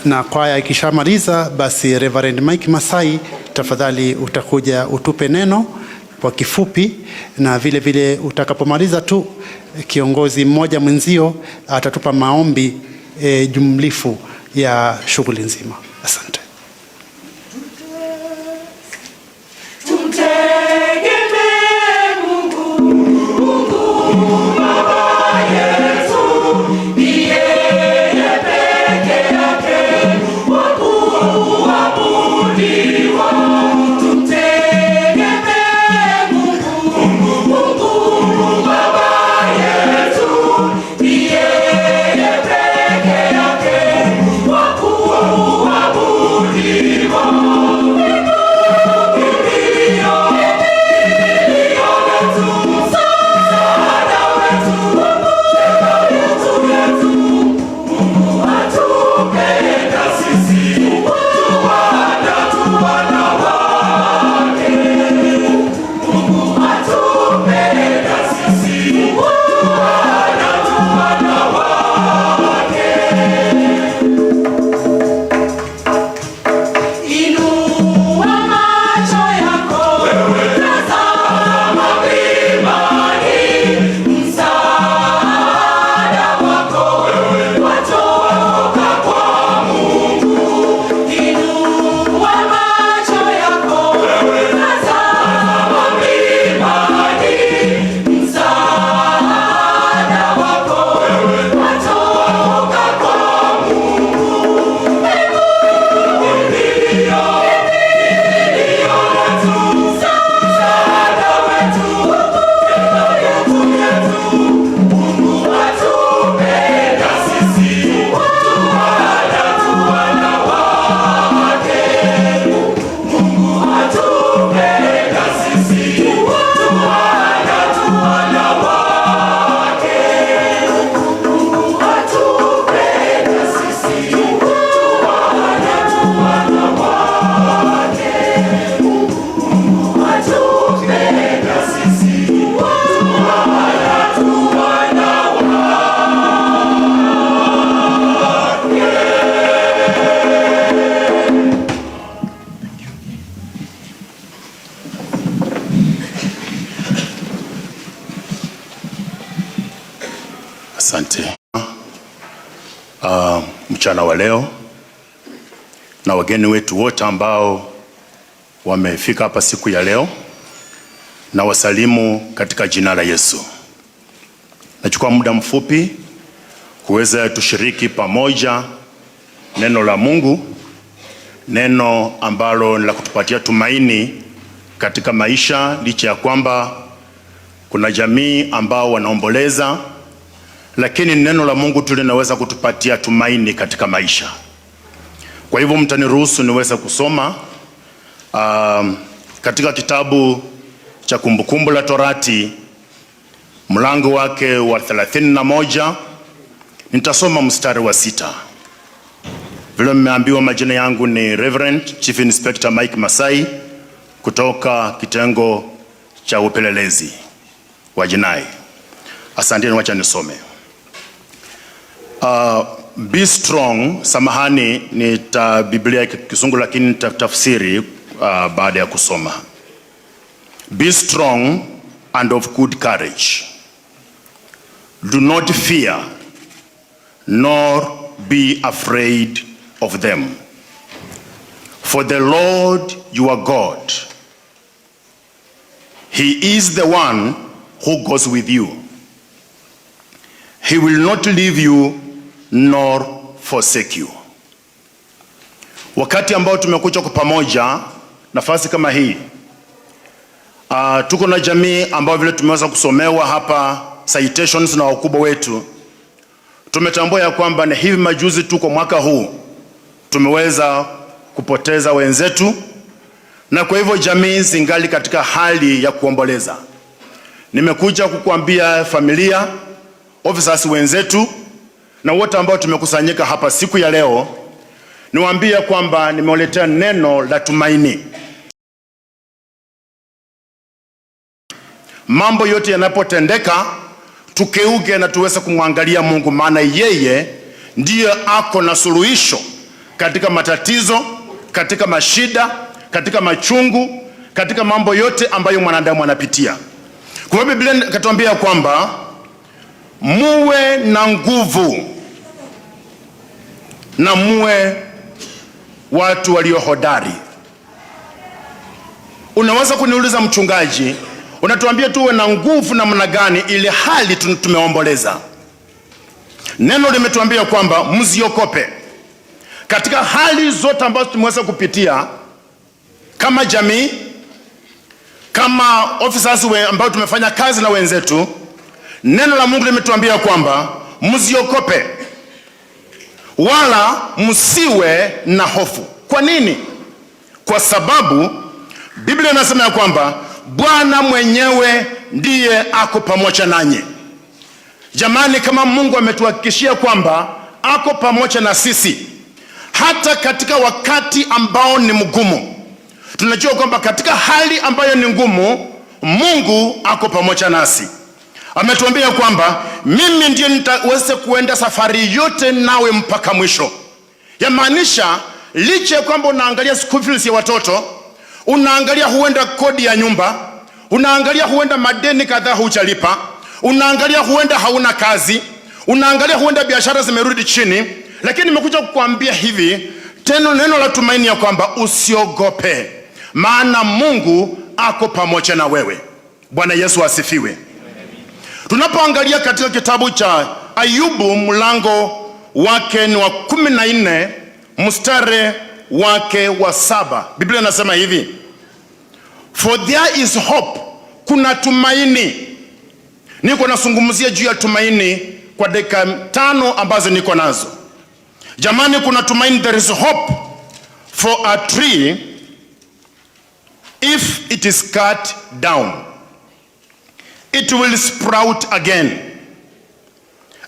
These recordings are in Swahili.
Na kwaya ikishamaliza, basi Reverend Mike Masai, tafadhali utakuja utupe neno kwa kifupi, na vile vile utakapomaliza tu, kiongozi mmoja mwenzio atatupa maombi jumlifu ya shughuli nzima. Asante. Tumtegemee Mungu, Mungu Baba yetu, ni yeye peke yake wa kuabudiwa. Tumtegemee Mungu, Mungu Baba yetu, ni yeye peke yake wa kuabudiwa. Kimbilio, kimbilio letu, msaada wetu, tegemeo letu, Mungu atupenda sisi, tu wana wake. Mungu atupenda sisi, tu wana wake. Inua macho yako, tazama mlimani, msaada wako watoka kwa Mungu. Inua macho yako, tazama mlimani, msaada wako watoka kwa Mungu. Kimbilio, kimbilio letu, msaada wetu, tegemeo letu, Mungu atupenda sisi, tu wana wake. Mungu atupenda sisi, tu wana wake. Mungu atupenda sisi, tu wana wake. Mungu atupenda sisi, tu wana wake. Asante. Mchana wa leo na wageni wetu wote ambao wamefika hapa siku ya leo, na wasalimu katika jina la Yesu. Nachukua muda mfupi kuweza tushiriki pamoja neno la Mungu, neno ambalo ni la kutupatia tumaini katika maisha, licha ya kwamba kuna jamii ambao wanaomboleza, lakini neno la Mungu tu linaweza kutupatia tumaini katika maisha. Kwa hivyo mtaniruhusu niweze kusoma katika kitabu cha Kumbukumbu la Torati mlango wake wa 31, nitasoma mstari wa 6. Vile mmeambiwa, majina yangu ni Reverend Chief Inspector Mike Masai kutoka kitengo cha upelelezi wa jinai. Asanteni, wacha nisome. Be strong, samahani, nita Biblia ya Kizungu lakini nitatafsiri baada ya kusoma. Be strong and of good courage. Do not fear nor be afraid of them. For the Lord your God, he is the one who goes with you. He will not leave you nor forsake you. Wakati ambao tumekuja kwa pamoja nafasi kama hii, tuko na jamii ambao vile tumeweza kusomewa hapa citations na wakubwa wetu, tumetambua ya kwamba ni hivi majuzi tu kwa mwaka huu tumeweza kupoteza wenzetu, na kwa hivyo jamii zingali katika hali ya kuomboleza. Nimekuja kukuambia familia, officers wenzetu na wote ambao tumekusanyika hapa siku ya leo, niwaambie kwamba nimewaletea neno la tumaini. Mambo yote yanapotendeka, tukeuke na tuweze kumwangalia Mungu, maana yeye ndiye ako na suluhisho. Katika matatizo, katika mashida, katika machungu, katika mambo yote ambayo mwanadamu anapitia. Kwa hiyo Biblia ikatuambia kwamba muwe na nguvu na muwe watu walio hodari. Unaweza kuniuliza, mchungaji, unatuambia tuwe na nguvu namna gani ili hali tumeomboleza? Neno limetuambia kwamba msiogope katika hali zote ambazo tumeweza kupitia kama jamii, kama officers ambao tumefanya kazi na wenzetu. Neno la Mungu limetuambia kwamba msiogope wala msiwe na hofu. Kwa nini? Kwa sababu Biblia inasema ya kwamba Bwana mwenyewe ndiye ako pamoja nanyi. Jamani, kama Mungu ametuhakikishia kwamba ako pamoja na sisi hata katika wakati ambao ni mgumu, tunajua kwamba katika hali ambayo ni ngumu, Mungu ako pamoja nasi. Ametuambia kwamba mimi ndiye nitaweza kuenda safari yote nawe mpaka mwisho. Yamaanisha licha ya kwamba unaangalia school fees ya watoto, unaangalia huenda kodi ya nyumba, unaangalia huenda madeni kadhaa hujalipa, unaangalia huenda hauna kazi, unaangalia huenda biashara zimerudi chini, lakini nimekuja kukuambia hivi tena neno la tumaini ya kwamba usiogope, maana Mungu ako pamoja na wewe. Bwana Yesu asifiwe. Tunapoangalia katika kitabu cha Ayubu, mlango wake ni wa 14, mstari wake wa 7, Biblia inasema hivi: "For there is hope," kuna tumaini. Niko nazungumzia juu ya tumaini kwa dakika 5 ambazo niko nazo. Jamani, kuna tumaini, there is hope for a tree if it is cut down. It will sprout again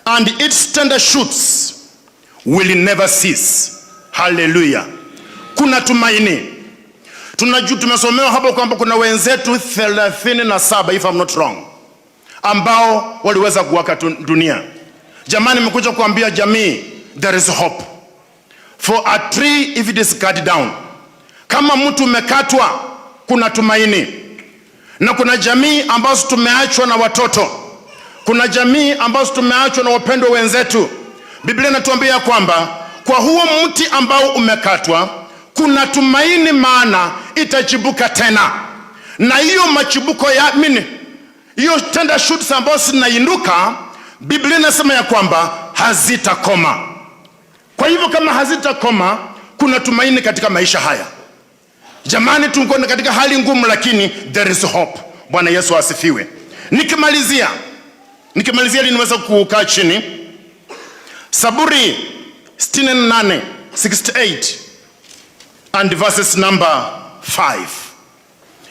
and its tender shoots will never cease. Haleluya! Kuna tumaini. Tunajua, tumesomewa hapo kwamba kuna wenzetu 37, if I'm not wrong, ambao waliweza kuaga dunia. Jamani, nimekuja kuambia jamii, there is hope for a tree if it is cut down. Kama mtu umekatwa, kuna tumaini. Na kuna jamii ambazo tumeachwa na watoto, kuna jamii ambazo tumeachwa na wapendwa wenzetu. Biblia inatuambia kwamba kwa huo mti ambao umekatwa kuna tumaini, maana itachibuka tena, na hiyo machibuko ya mini, hiyo tender shoots ambazo zinainuka, Biblia inasema ya kwamba hazitakoma. Kwa hivyo kama hazitakoma, kuna tumaini katika maisha haya. Jamani, tuko katika hali ngumu, lakini there is hope. Bwana Yesu asifiwe. Nikimalizia ili niweze kukaa chini, Saburi 68, 68 and verses number 5.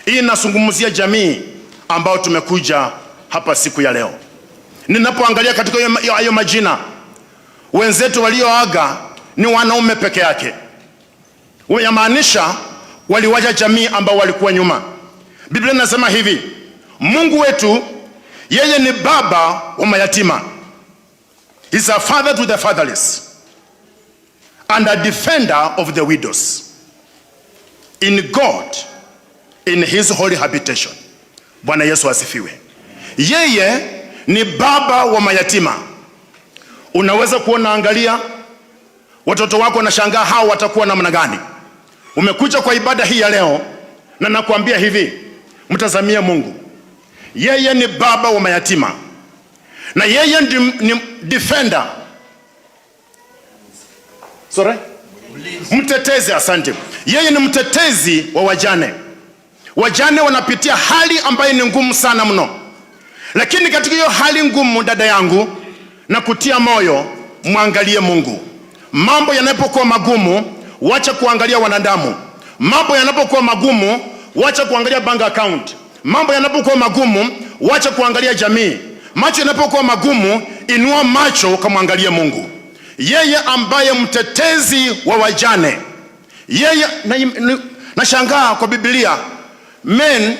Hii inazungumzia jamii ambao tumekuja hapa siku ya leo. Ninapoangalia katika hayo majina, wenzetu walioaga ni wanaume peke yake, yamaanisha waliwacha jamii ambao walikuwa nyuma. Biblia inasema hivi, Mungu wetu yeye ni baba wa mayatima. He's a father to the fatherless and a defender of the widows. In God, in his holy habitation. Bwana Yesu asifiwe. Yeye ni baba wa mayatima. Unaweza kuona, angalia watoto wako wanashangaa hao watakuwa namna gani. Umekuja kwa ibada hii ya leo na nakwambia hivi, mtazamie Mungu. Yeye ni baba wa mayatima na yeye ni defender. Sorry? Mtetezi, asante. Yeye ni mtetezi wa wajane. Wajane wanapitia hali ambayo ni ngumu sana mno, lakini katika hiyo hali ngumu, dada yangu, na kutia moyo, mwangalie Mungu. Mambo yanapokuwa magumu, wacha kuangalia wanadamu. Mambo yanapokuwa magumu, wacha kuangalia bank account. Mambo yanapokuwa magumu, wacha kuangalia jamii. Macho yanapokuwa magumu, inua macho ukamwangalie Mungu, yeye ambaye mtetezi wa wajane. Yeye nashangaa kwa Biblia, men,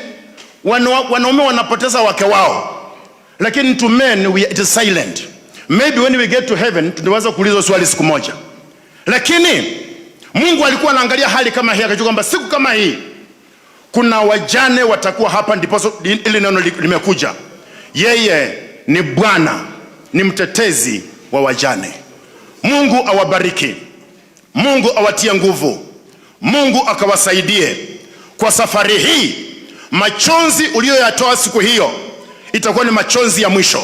wanaume wanapoteza wake wao, lakini to men it is silent. Maybe when we get to heaven tunaweza kuulizwa swali siku moja, lakini Mungu alikuwa anaangalia hali kama hii, akajua kwamba siku kama hii kuna wajane watakuwa hapa, ndiposa ili neno limekuja. Yeye ni Bwana, ni mtetezi wa wajane. Mungu awabariki, Mungu awatie nguvu, Mungu akawasaidie kwa safari hii. Machozi uliyoyatoa siku hiyo itakuwa ni machozi ya mwisho.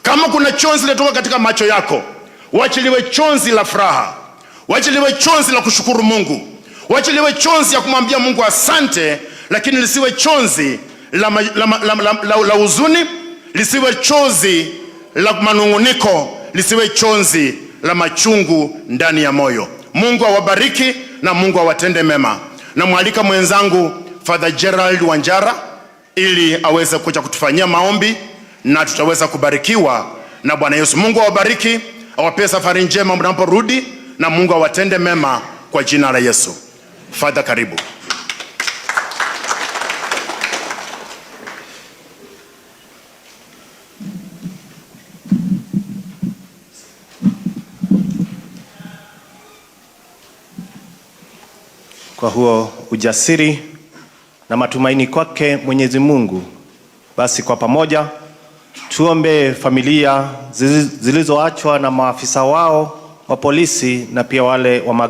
Kama kuna chozi lilitoka katika macho yako, wacha liwe chozi la furaha, wacha liwe chozi la kushukuru Mungu, wacha liwe chozi ya kumwambia Mungu asante, lakini lisiwe chozi la huzuni, lisiwe chozi la manung'uniko, lisiwe chozi la machungu ndani ya moyo. Mungu awabariki na Mungu awatende mema. Namwalika mwenzangu Father Gerald Wanjara ili aweze kuja kutufanyia maombi na tutaweza kubarikiwa na Bwana Yesu. Mungu awabariki, awapee safari njema mnaporudi, na Mungu awatende mema kwa jina la Yesu. Father, karibu. Kwa huo ujasiri na matumaini kwake Mwenyezi Mungu, basi kwa pamoja tuombe familia zilizoachwa na maafisa wao wa polisi na pia wale wa